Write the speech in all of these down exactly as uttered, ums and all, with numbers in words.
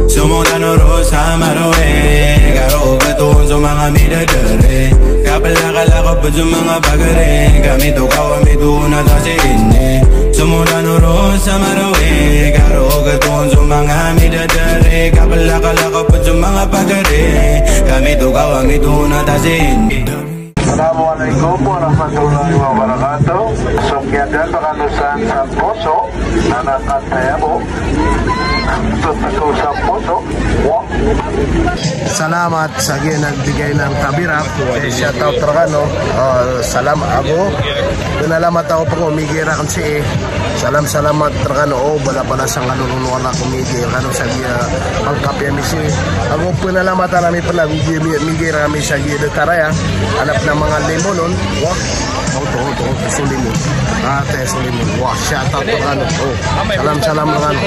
Somo tano ron sa maroway, ka ro ogaton so manga midadari. Kapalakalakap so manga pagari, kami to kawa mi to na tasi ini. Somo tano ron sa maroway, ka ro ogaton so manga midadari. Kapalakalakap so manga pagari, kami to kawa mi to na tasi ini. Assalamualaikum warahmatullahi wabarakatuh. So miyadan rkano san sa poso, na kataya bo. So takaw sa poso. Wa. Salamat sa giya nagbigay ng kabira. Eh, shout out rkano. Ah, salam ago. Pnalamat ako pn ko migay rakn sii. Salam, salamat rkano, o, bala, balasan kano ron o Allah ko migay rkano sa giya pangkapiya mi sii. Ago pnalamatan ami pn ago giya mi-, migay rkami sa giya datar aya. Adn a manga limon on. Wa. Oto, oto, oto, so limon. Ate, so limon. Wa, shout out rkano. O, salam, salam rkano.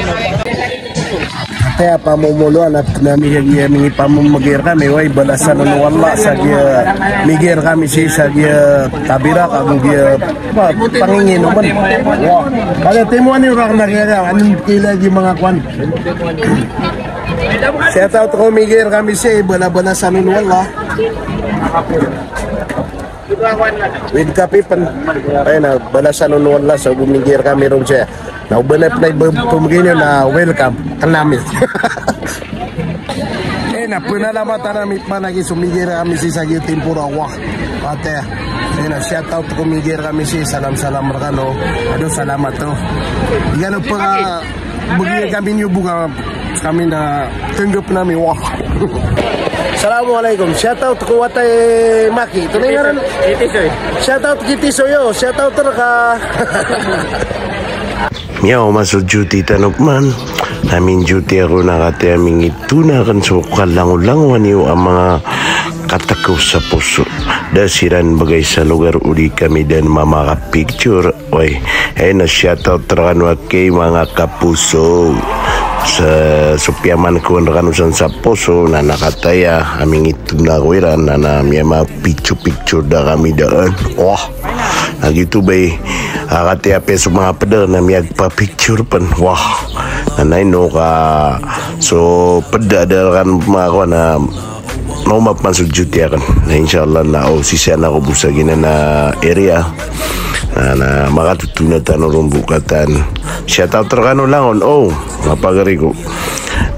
Ati a pamomoloan a pn ami sa giya mingipamomgay rkami, way balasan o Allah sa giya migay rkami sii sa giya kabira ago giya pa-, panginginoman. Wa. Kada timoan iyo rakn a giya, anin kila giya manga kowan. Shout out ko migay rkami sii, bala-balasan o Allah. With kape pn. Ay na, balasan o Allah sa migay rkami ron sii. Na o ba na pn i pmgay niyo na welcome. Kna mi. Eh, na pnalamatan ami pman a giya so migay rkami sii sa giya tempura, wa. Ate. Eh, na shout out ko migay rkami sii, salam, salam rkano. Ado, salamat o. Di kano pn Bgi kami niyo bo ka kami na tanggap nami, wa. Assalamualaikum. Shout out ko wata i Maki. Tonaa i ngaran? Kitisoy. Shout out Kitisoy, o. Shout out rka. Miyaoma so duty tano pman. Na min-duty ako na kataya mingitona akn so kalangolangowan iyo a manga katakaw sa poso. Da siran bgay sa lugar o di kami dn mamakapicture. Oy, ay na shout out rkano a kay manga kaposo. Sa, so piyaman ko rkano san sa poso, na na kataya a mingitona ako iran, na na miyamapicture-picture da kami daan. Wah, na giyoto ba i, a, kataya pn so manga pd na miyagpapicture pn. Wah, na na ino ka so pd a da rkano manga kowan na Maoma pman so duty akn. Na insha Allah na o sisaan ako bo sa giyanan a area. Na, na makatotona tano ron bo katan. Shout out rkano langon. O, mapagari ko.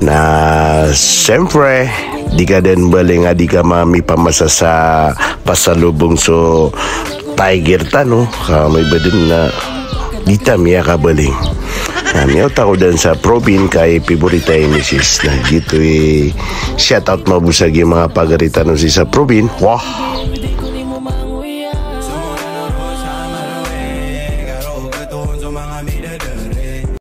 Na siyempre, di ka dn baling a di ka mamipamasa sa pasalubong so Tiger tano, ka amay ba dn na di ta miyakabaling. Na miyaot ako dn sa Provin ka i piborita i misis. Na giyoto i shout out mabo sa giya manga pagari tano sii sa Provin. Wah!